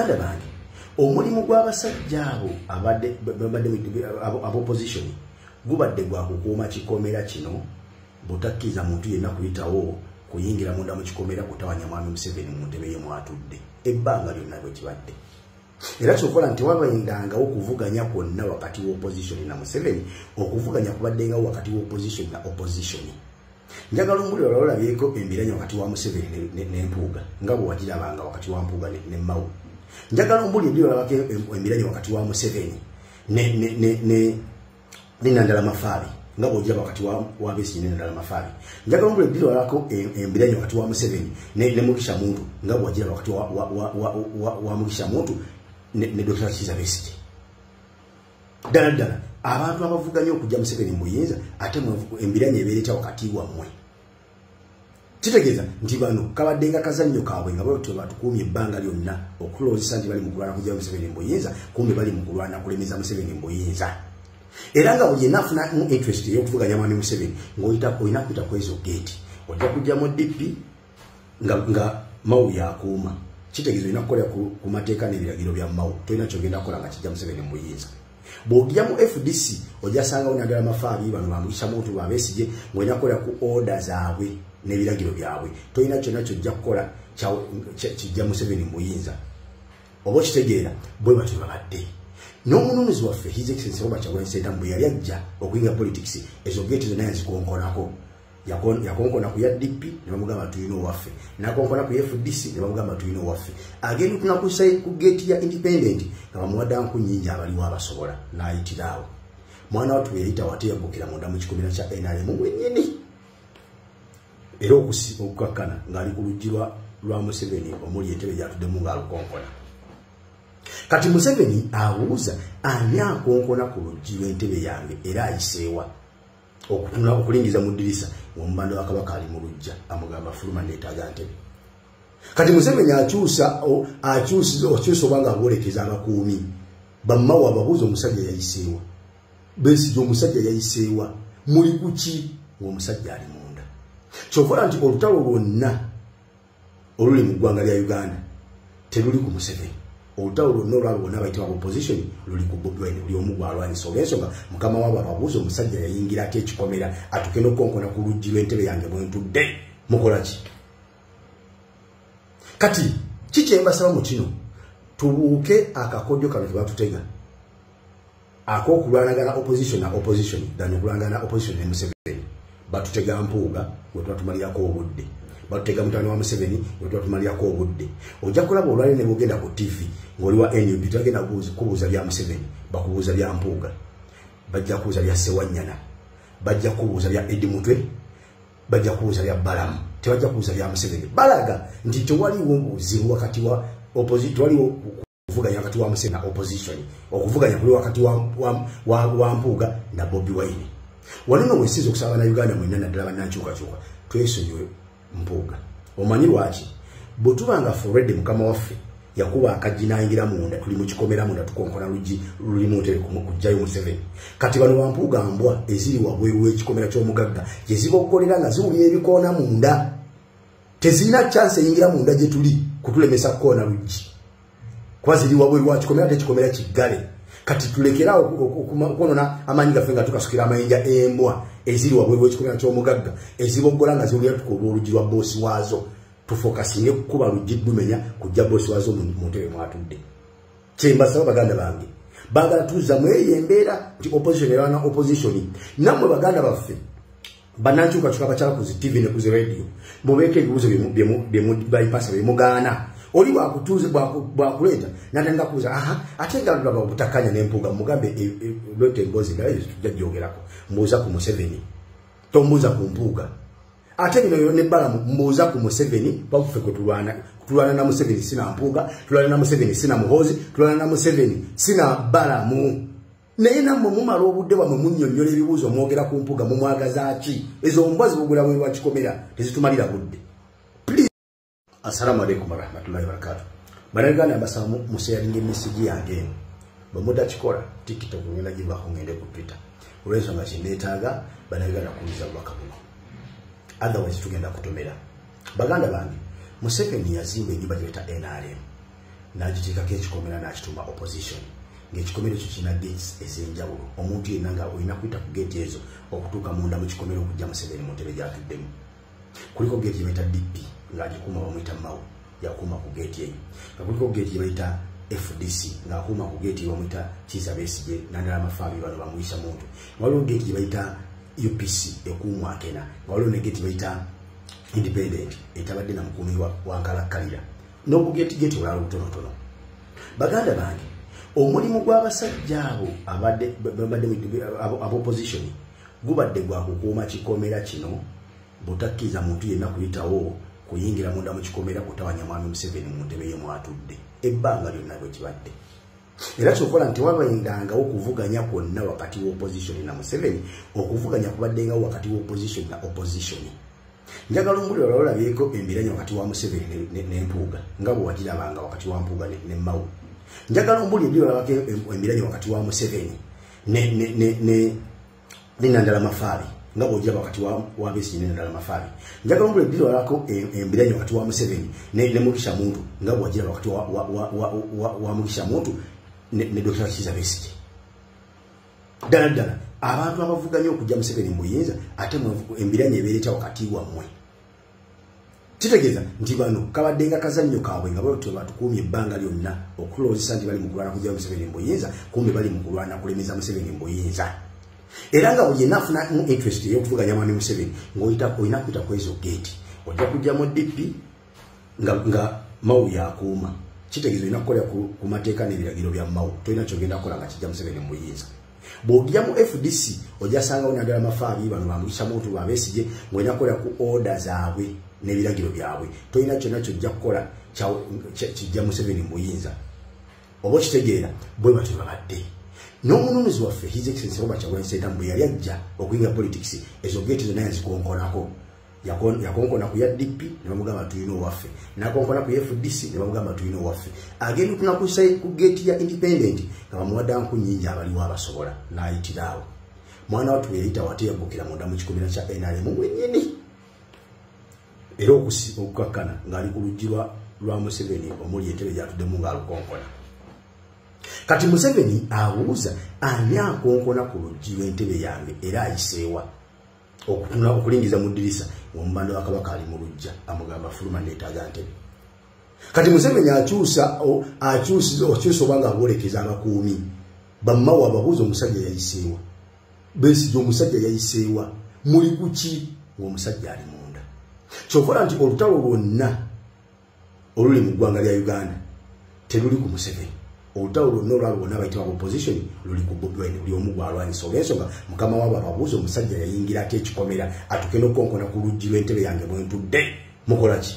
Baganda bange, omulimu gw'abasajja abo abadde opposition gubadde gwa kukuuma kikomera kino, butakkiriza muntu yenna kuyitawo kuyingira munda mu kikomera kutawanya mwami Museveni mu ntebe ye mwatudde ebbanga lyonna bwe kibadde. Era kyokola nti wabaindangawo okuvuganya kwonna wakati wa opposition na Museveni, okuvuganya kubaddengawo wakati wa opposition na opposition. Njagala omuliro olalabyeko embiranye wakati wa Museveni ne Mpuuga nga bwe wagirabanga wakati wa Mpuuga ne Mao. Njagala omuliro olabako embiranye wakati wa Museveni ne Nandala Mafabi nga bw'ogiraba wakati wa Besigye ne Nandala Mafabi. Njagala omuliro olabako embiranye wakati wa Museveni ne Mugisha Muntu nga bw'ogiraba wakati wa Mugisha Muntu ne Dr. Kizza Besigye. Ddala ddala abantu abavuganya okujja Museveni mu buyinza ate embiranye ebeereeta wakati wammwe. Kitegeeza nti bano kabadde nga kazannyo kaabwe nga batyo batukuumye ebbanga lyonna okulowoozesa nti bali mu kulwana kujja Museveni mu buyinza, kumbe bali mu kulwana kulemeza Museveni mu buyinza. Era nga buli yenna afuna interest ey'okuvuganya mwami Museveni ng'olina kuyita ku ezo geeti, ojja kujja mu DP nga Mao yakuuma. Kitegeeza olina kukolera ku mateeka n'ebiragiro bya Mao, tolina ky'ogenda kukola nga kijja Museveni mu buyinza. Bw'ojja mu FDC ojja sangawo Nandala Mafabi, bano ba Mugisha Muntu, ba Besigye, ng'olina kukolera ku order zaabwe n'ebiragiro byabwe. Tolina kyonna ky'ojja kukola kijja Museveni mu buyinza. Oba okitegeera bwe batyo babadde. N'omununuzi waffe His Excellency Robert Kyagulanyi Ssentamu bwe yali ajja okuyingira politics, ezo geeti zonna yazikonkonako. Yakonkona ku ya DP ne bamugamba tulina owaffe, n'akonkona ku FDC ne bamugamba tulina owaffe. Agenda okutuuka ku geeti ya independent nga bamuwadde nku nnyingi abaliwo abasobola, n'ayitira awo. Mwana wattu yayita wate yaggukira munda mu kikomera kya NRM mwennyini. Era okukakkana ng'ali ku luggi lwa Museveni omuli entebe gy'atuddemu ng'alukonkona. Kati Museveni abuuza ani akonkona ku luggi lw'entebe yange era ayiseewa okulingiza mu ddirisa ng'omubanda wa Kabaka ali mu luggya amugamba fuluma neetaaga ntebe. Kati Museveni akyusa obanga abwolekeza abakuumi bammawo ababuuza omusajja yayiseewa, Besigye omusajja yayiseewa, muli kuki ng'omusajja ali munda. Kyova nti olutalo lwonna oluli mu ggwanga lya Uganda teruli ku Museveni. Olutalo lwonna olwabo bonna abayitibwa opposition luli ku Bobi Wine, buli omu gw'alwanyisa olw'ensonga mukama waabwe ababuuza omusajja yayingira ate ekikomera atuuke n'okukonkona ku luggi lw'entebe yange bwe ntudde, mukola ki? Kati ki kye mbasaba mu kino? Tubuuke akakodyo kano ke batutega ak'okulwanagana opposition na opposition than okulwanagana opposition ne Museveni. Batutega Mpuuga gwe twatumalirako obudde, batutega mutabani wa Museveni gwe twatumalirako obudde. Ojja kulaba olwaleero ne bw'ogenda ku TV ng'oli wa NUP tebagenda kubuuza bya Museveni, bakubuuza bya Mpuuga, bajja kubuuza bya Ssewanyana, bajja kubuuza bya Eddie Mutwe, bajja kubuuza bya Balamu, tebajja kubuuza bya Museveni. Balaga nti tewaliwo buzibu wakati wa opposition, tewaliwo kuvuganya wakati wa Museveni na opposition, okuvuganya kuli wakati wa Mpuuga na Bobi Wine. Wano nno wensinza okusaba Bannayuganda mwenna naddala bannankyukakyuka twesonyiwe Mpuuga. Omanyi lwaki? Bwe tuba nga already mukama waffe yakuba akaggi n'ayingira munda, tuli mu kikomera munda tukonkona luggi luli mu ntebe kuggyayo Museveni. Kati bano ba Mpuuga mbwa eziri wabweru w'ekikomera ky'omugagga gye ziboggolera nga ziwulira ebikoona munda, tezirina chance eyingira munda gye tuli kutulemesa kukoona luggi kuba ziri wabweru wa kikomera ate ekikomera kiggale. Kati tulekeraawo okwonona amaanyi gaffe nga tukasukira amayinja embwa eziri wabweru w'ekikomera ky'omugagga eziboggola nga ziwulira tukuba oluggi lwa boosi waazo. Tufokasinge kukuba luggi ddumenya kujja boosi waazo mu ntebe mwatudde. Kyembasaba baganda bange, baagala tuzzamu eyo embeera nti opposition erwana opposition. Nammwe baganda baffe bannankyukakyuka abakyala ku zi TV ne ku zi radio, mubeeko ebibuuzo byepasa byemugaana. Oli bwakuleeta n'atandika kubuuza aha, ate nga lulaba obutakkaanya n'Empuuga, mugambe leeta emboozi endala ezo tujja gyogerako. Mbuuza ku Museveni, tombuuza ku Mpuuga. Ate bino ne Balamu mbuuza ku Museveni, baffe kwe tulwana. Tulwana na Museveni sina Mpuuga, tulwana na Museveni sina Muhoozi, tulwana na Museveni sina Balamu. Naye nammwe mumala obudde bwammwe munnyonnyola ebibuuzo mwogera ku Mpuuga, mumwagaza ki? Ezo mbwa zibugula bwe lwa kikomera tezitumalira budde. Assalamu alaikum warahmatullahi wabarakatuh. Bannayuganda mbasaba museyalinga emesegi yange eno. Bwe mutakikola TikTok ngenda givaako ngende ku Twitter. Olw'ensonga kinneetaaga Bannayuganda kuwuliza bubaka buno. Otherwise tugenda kutomera. Baganda bange, Museveni yazimba ennyumba gye bayita NRM. n'agiteekako ekikomera n'akituma opposition, ng'ekikomera ekyo kirina gates ez'enjawulo. Omuntu yenna nga olina kuyita ku gate ezo okutuuka munda mu kikomera okujja Museveni mu ntebe gy'atuddemu. Kuliko gate gye bayita DP, ng'agikuuma bamuyita Mao, yakuuma ku gate eyo. Nga kuliko gate gye bayita FDC, ng'akuuma ku gate bamuyita Kizza Besigye, Nandala Mafabi, bano bamuyisa muntu. Waliwo gate gye bayita UPC ekuumwa Akena, nga waliwo ne gate gye bayita Independent etabadde na mukuumi wa nkalakkalira, n'obugeti gate obulala obutonotono. Baganda bange, omulimu gw'abasajja abo abadde ab'opposition gubadde gwa kukuuma kikomera kino butakkiriza muntu yenna kuyitawo kuyingira munda mu kikomera kutawanya mwami Museveni mu ntebe ye mwatudde ebbanga lyonna bwe kibadde. Era kyokola nti wabayendangawo okuvuganya kwonna wakati wa opposition na Museveni, okuvuganya kubaddengawo wakati wa opposition na opposition. Njagala omuliro olalabyeko embiranye wakati wa Museveni ne Mpuuga nga bwe wagirabanga wakati wa Mpuuga ne Mao. Njagala omuliro olabako embiranye wakati wa Museveni ne Nandala Mafabi nga bw'ogiraba wakati wa Besigye ne Nandala Mafabi. Njagala omuliro olabako embiranye wakati wa Museveni ne Mugisha Muntu nga bw'ogiraba wakati wa Mugisha Muntu ne Dr. Kizza Besigye. Ddala ddala abantu abavuganya okujja Museveni mu buyinza ate embiranye ebeereeta wakati wammwe. Kitegeeza nti bano kabadde nga kazannyo kaabwe nga batyo batukuumye ebbanga lyonna okulowoozesa nti bali mu kulwana kujja Museveni mu buyinza, kumbe bali mu kulwana kulemeza Museveni mu buyinza. Era nga buli yenna afuna interest ey'okuvuganya mwami Museveni ng'olina kuyita ku ezo gate, ojja kujja mu DP nga Mao yakuuma. Kitegeeza olina kukolera ku mateeka n'ebiragiro bya Mao, tolina ky'ogenda kukola nga kijja Museveni mu buyinza. Bw'ojja mu FDC ojja sangawo Nandala Mafabi, bano ba Mugisha Muntu, ba Besigye, ng'olina kukolera ku order zaabwe n'ebiragiro byabwe, tolina kyonna ky'ojja kukola kijja Museveni mu buyinza. Oba okitegeera bwe batyo babadde. N'omununuzi waffe His Excellency Robert Kyagulanyi Ssentamu bwe yali ajja okuyingira politics, ezo gate zonna yazikonkonako. Yakonkona ku ya DP ne bamugamba tulina owaffe, n'akonkona ku FDC ne bamugamba tulina owaffe. Agenda okutuna ku gate ya Independent nga bamuwadde nku nnyingi abaliwo abasobola, n'ayitira awo. Mwana wattu bwe yayitawo ate yaggukira munda mu kikomera kya NRM mwennyini, era okukakkana ng'ali ku luggi lwa Museveni omuli entebe gy'atuddemu ng'alukonkona. Kati Museveni abuuza ani akonkona ku luggi lw'entebe yange era ayiseewa? Okutuna okulingiza mu ddirisa ng'omubanda wa Kabaka ali mu luggya amugamba fuluma neetaaga ntebe. Kati Museveni akyusa oba nga aboolekeza abakuumi bammawo ababuuza omusajja yayiseewa, Besigye omusajja yayiseewa, muli kuki ng'omusajja ali munda. Kyokola nti olutalo lwonna oluli mu ggwanga lya Uganda teruli ku Museveni. Olutalo lwonna olwabo bonna abayitibwa opposition luli ku Bobi Wine, buli omu gw'alwanyisa olw'ensonga mukama waabwe ababuuza omusajja yayingira ate ekikomera atuke n'okukonkona ku luggi lw'entebe yange bwe ntudde, mukola ki?